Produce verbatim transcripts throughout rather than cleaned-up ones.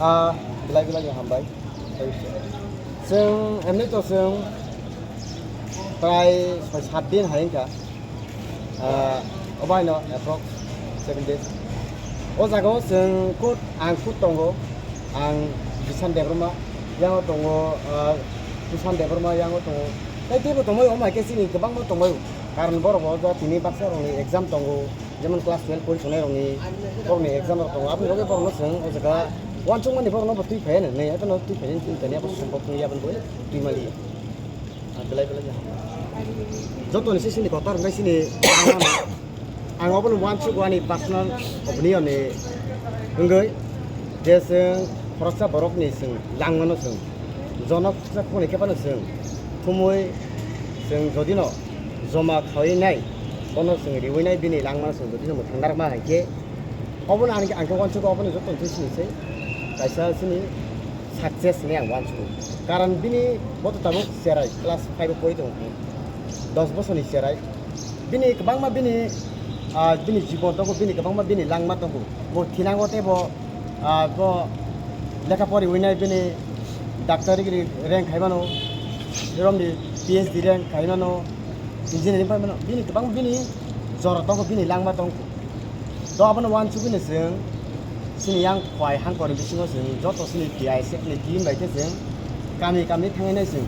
Ah, belai belai ni hambai. Chwng emni to chwng prai soi sat din hai wngkha. Ah, obo haino approx seven days. O jaga o chwng kut, ang kut tongo. Ang Bishan Debbarma yango tongo, ah, Bishan Debbarma yango tongo. Tai teibo tongbai, omo hai khe chini kwbangma tongbai. Karon borok bo tini baksa rokni exam tongo. Jemon class twelve pori tongnai rokni, borokni exam rok tongo. Aboni bagwi borokno chwng o jaga uansukmani borokno bo twi phaiya nang nai, haikhe no twi phaiya nang twi phaiya abo sombok wngya aboni bagwi twi maliya. Ah, belai belai no. Jotoni se chini kotor hwnkhe chini ang abono uansukgo ani personal opinion ni wngwi je chwng khoroksa borokni chwng langmano chwng jono khoroksa khoroknwi khe phano chwng thumwi chwng jodino joma khawinai, bono chwng riwinai bini langmano chwng jodino mwthang narwkma hai khe, obono ani ang khe uansukgo, obono joto twi sini se kaisa chini success hinwi ang uansukgo. Karon bini bo to tabuk cherai class five o pori tongo, dos bosorni cherai. Bini kwbangma bini, ah, bini jibon tongo, bini kwbangma bini langma tongo. Bo thinango tei bo, ah, bo lekha poriwinai bini doctor degree rank khai mano, romni P H D rank khai mano, engineering pai mano. Bini kwbang bini jora tongo, bini langma tongo. To abono uansukgwi no chwng chini yang khwai hangkorni bisingo chwng joto chini T I S F ni team bai khe chwng kami kami thangwi nai chwng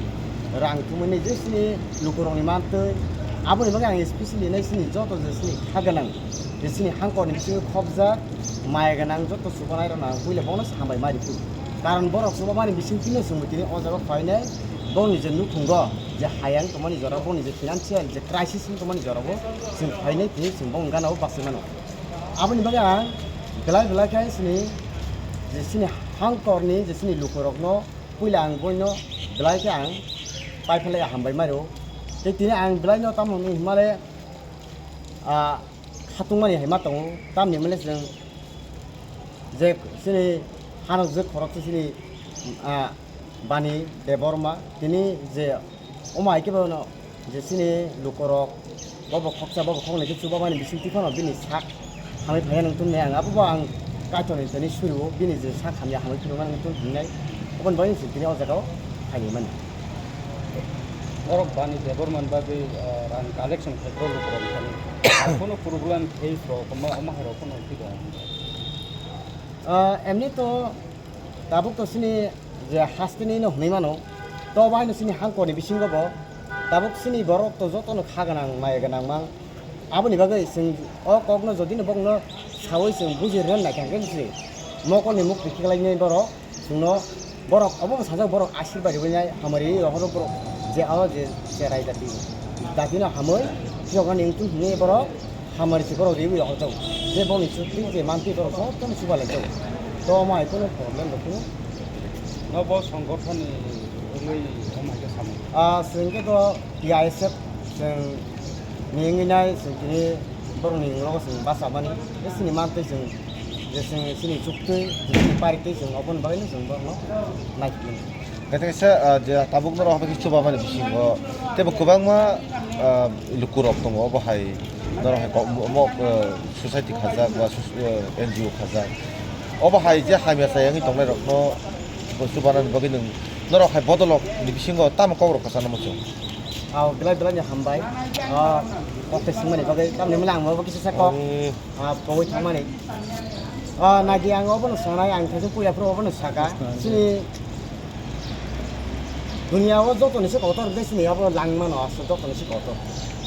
rang thumwi nai je chini lukurokni mantwi. Aboni bagwi ang especially nai chini joto je chini kha gwnang je chini hangkorni bisingo khopjak maya gwnang joto chubanai rokno ang puila bono hambai ma rikhu. Karon borok chubamani bising tino chwngbo tini o jaga phainai boni je nukhungo je hayang tongmani jora boni je financial je crisis wng tongmani jora bo chwng phainai tini chwng bo wng gana o bachai mano. Aboni bagwi ang belai belai khe chini je chini hangkorni je chini lukurokno puila ang boino belai khe ang paiphalai hambai mario. Tei tini ang belaino tamo hwnwi hwnmale, ah, khatungmani hai ma tongo, tamni hwnmale chwng je chini hanok je khoroksa chini, ah, Bani Debbarma tini je omo hai khe bono je chini lukorok, bobo khoksa, bobo khoknwi khe chubamani bisingtwi phano bini sak hamwi phaiya nang tongmani ang, abobo ang Kaitorni tini surio bini je sak hamya hamwi phunukna nang tong hinai, oboni bagwi se tini o jagao phaini mani. Borok Bani Debbarma ni bagwi, ah, rang collection khai borok lukurok thani. Kono problem face rok, omo, omo hai rok kono phi dong? Ah, emni to tabuk to chini je hasteni no hwnwi mano, to bai no chini hangkorni bisingo bo tabuk chini borok to joto no kha gwnang, maya gwnang mang. Aboni bagwi chwng o kokno jodi no bokno sawi chwng buji rwna nai kha khe se mokolni mukti khiklainai borok chwngno borok obo sajak borok asirbai rwinai hamari rohoro borok je aro je cherai jati jati no hamwi phiyoknani wngtong hinwi borok hamari se borok riwi rohorjago je boni chukri je mantwi borok jotono chubalaijago to omo hai kheno problem rok kheno. No bo songgothoni wngwi omo hai khe samung. Ah, chwng khe to T I S F chwng ni wngwi nai chwng tini borokni wnglogo chwng bachamani. Tei chini mantwi chwng je chwng chini chuktwi, je chini paritwi chwng oboni bagwino chwng borokno naikhe mani. Khe kaisa, ah, je tabuk norok haphaikhe chubamani bisingo teibo kwbangma, ah, lukurok tongo obo hai norok hai kok-, mo-, mo-, ah, society khajak ba sus-, ah, N G O khajak. Obo hai je hamya chaya wngwi tongnairokno bo chubanani bagwi nwng norok hai bodolokni bisingo tamo kokrok kwchangno muchung? Ah, belai belai ni hambai. Ah, kok tei swngmani bagwi tamni hwnmale ang bo kisa sa kok, ah, kogwi thangmani. Ah, nadi ang obono sanai, ang khaisa puila phuru obono saka. Chini dunia o joto ni se kotor, tei chini abo langmano aswk joto ni se kotor.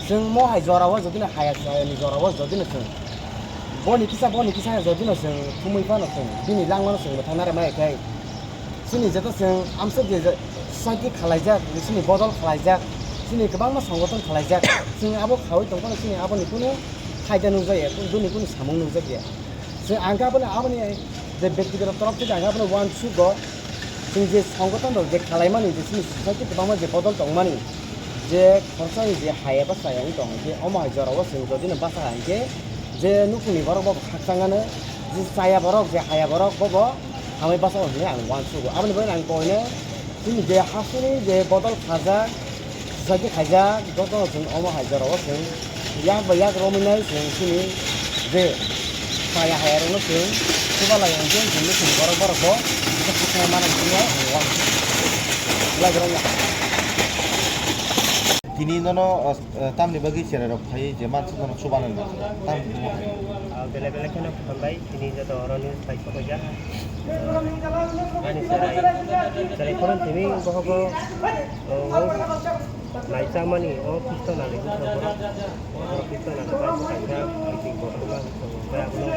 Chwng mo hai jora o jodi no haya chaya ni jora o jodi no chwng boni kisa, boni kisa jodi no chwng thumwi phano chwng bini langmano chwng mwthang nai rwmani khe chini jeto chwng amsuk je, je society khalaijak, je chini bodol khalaijak, chini kwbangma songothon khalaijak, chwng abo khaui tong phano chini aboni kunu phaida nukjakya, kunu, bini kunu samung nukjakya. Chwng ang khe abono, aboni je bektigoto torof theke ang khe abono uansugo, chwng je songothon rok je khalaimani, je chini society kwbangma je bodol tongmani, je khoroksa ni je haya ba chaya wng tong, je omo hai jora o chwng jodi no bachakha hinkhe, je nukhungni borok bo khakchang ano, je chaya borok, je haya borok bo bo hamwi bachao hinwi ang uansugo. Aboni bagwi ang koino chini je hasteni je bodol khajak, society khaijak, jotono chwng omo hai jora o chwng yak bai yak romwi nai chwng chini Je, saya hayarokno chwng chubalai hwnkhe, chwngno chwng borok borokbo kisa khakchangma manwi hwnwi ang uango. Belai belai ya. Tini nono, o, o, tamni bagwi cherairok phaiwi je mansa nono chubanani bagwi, tamni bagwi? Ah, belai belai kheno hambai, tini joto oro news pai sokoijak. Ani cherai, cherai phuru tini bohogo, o, o, Naichamani o Kristo nalai bwskango borok, o Kristo nalai bai kaisa meeting koktwma wngkha, abono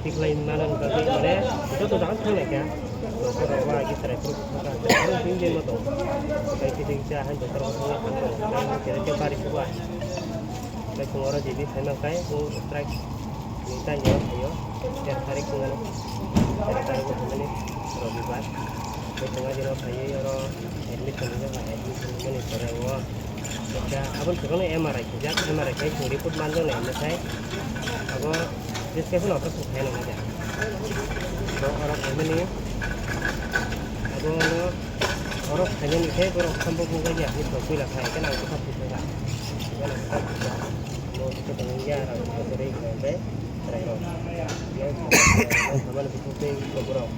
tikhlai manani bagwi mane joto jaga thanglaikha. Doctor rok bai chwrai phuru thangkha, chwrai phuru tini jemma tongo. Tei kisa kisa hai doctor rok thangna thang tongo, tei kisa kisa bari subai. Tei chwng oro J B sai mankhai, chwng strike ni taini oro phaio, ter tarik wngmano, ter tarik o hwnmani Robibar. Tei chwng o dino phaiwi oro admission wngjakha, admission wngmani pore o kisa aboni swkangno M R I khijak, M R I khai chwng report manjaknai hwnwi khai abo description operation khaina nangya. Bo oro phaimani abo no Oro khainani khe borok sambo bungkha ya, ni thok pila khai, khe nang bwkha phi thangkha. Khe nang bwkha phi thangkha. Mo khe tong ya, rang khe bwrwi khe bai, rai rok. Yang samani bwkha tei borok.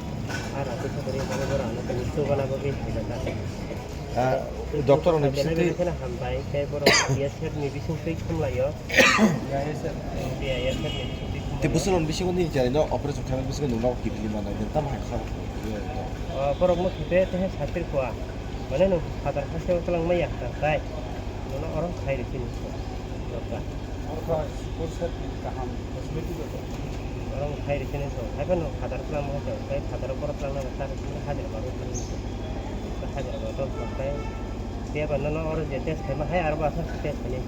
Ar rati khe bwrwi khe borok, ano tei chuba na bagwi khe ta. Ah, doctor ni bising tei khe na hambai, khe borok B S F ni bising tei khumlaio. Tei bwswlwng bisingo nini chari no operation khaimani bisingo nwng nogo kiphilwi mano, nwng tamo hai kha? O, borok no khipe tei hai satir kua. Mane nwng phatar haste o twlang maya kha tai. Nono oro khai rw sini. Oro khai rw sini so. Hai phano phatar twlang maya kha tai, phatar o borok twlang maya kha, hajira ba rw sini. Hajira ba rw sini. Tei ba nono oro je test khaima hai aro ba aswk test khainai.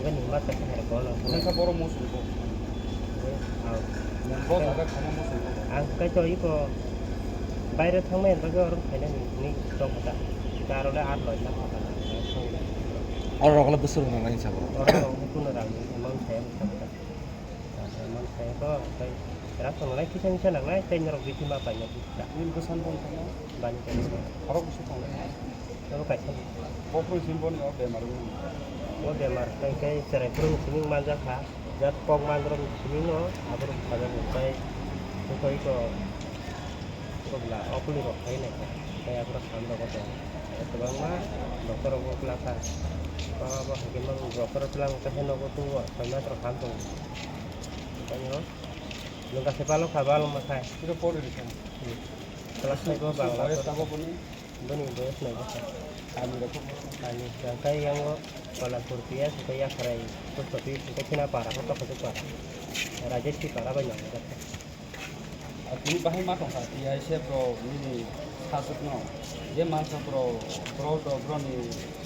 Iban ni mat kasa hai rok no. Nang kha borok muchung ko. Aw. Nang bo jaga khana muchung ko. Ang kai to iko baire thangmai bagwi oro khainani ni tong kha ta. Aro le ar loi na kha ta. Oro rok le bwswk rok nang nai sa borok. Oro rok ni kuno rang ni man saya sa ta. Man saya to kai rak to nai kisa kisa nang nai tei norok biti ma pai na bisa. Nil bwsan bong thangma. Bani kai. Borok bisi thang. Abo kaisa. Bokhorok simi boni o bemar wngmani. O bemar, tei khe cherai phuru simi manjak kha. Jat kok mandrok simi no, aborok sajak rok bai. Tei to, to bwla okuli rok khai nai kha. Tei aborok sam rok o tong. Kwbangma doctor rok bo bwla kha. Abo hai khe mang doctor rok twlang khe nogo tugo, soi mas rok ham tongo. Tei o, nwng kaisa balo kha, balo ma khai. Iro pori rikha. Hmm. Class five o Bangla. Boyes tabok boni? Boni boyes nai bosor. Kami rok? Kami hwnkhe yango Kolapur P S, hwnkhe Yakhrai post office, hwnkhe Chinapara, hwnkhe Tokhajuk para. Rajesh Tripara bai nang jak. Ah, tini bahai ma tongkha, T I S F rok nini sajwkno, je mansa bro, bro do, broni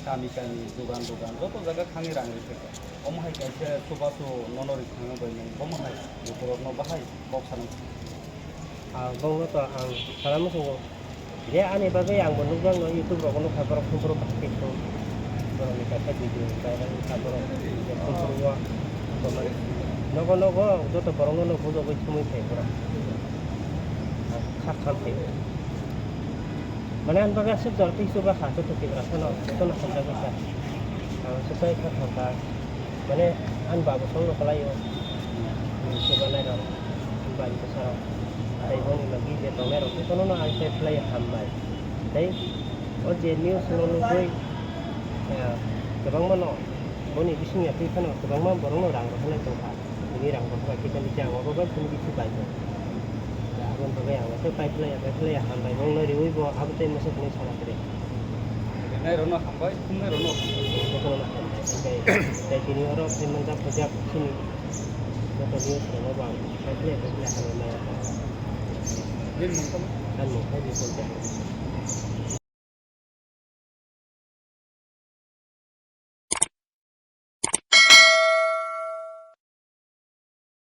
kami kami, dugan dugan, joto jaga khangni rang rikha. Omo hai kaisa chubachu nono rikha bai nang, omo hai lukurokno bahai kok sanai. Ah, bongno to ang sana muchungo. Je ani bagwi ang bo nukjakno YouTube rogo nukha borok thumphuru bahai khe thum. Borokni kaisa video viral wngkha borok je thumphuru o tomani nogo nogo joto borokno no bujogwi thumwi thai borok. Kha khamkhe. Mane ani bagwi aswk jora tei chuba kha joto Tiprasano jotono hamjagwi kha. Ang aswk khe kha khamkha. Mane, ani babo songno kwlaio. Chubanai rok, bari bwsarok. Tei boni logi je tongnai rok, jotono no ang khe khlai hambai. Tei o je news no nugwi, eh, kwbangma no, boni bisingya twi phano kwbangma borok no rang rok nai tongkha. Bini rang rok bai kisa ni chang, obo bai chini bisi bai bo. Aboni bagwi ang khe pai khlai ya, pai khlai ya, hambai bo wngno riwi bo, abo tei masa hwnwi sana kwrwi. Rinai rokno hambai, thumnai rokno hambai. Jotono no hambai. Tei, tei tini oro phai manjak, phai jak chini. Joto news rokno bo ang kaiphilai, kaiphilai hambai maya. Nini mung tamo? Ani mung khe Bipul Debbarma.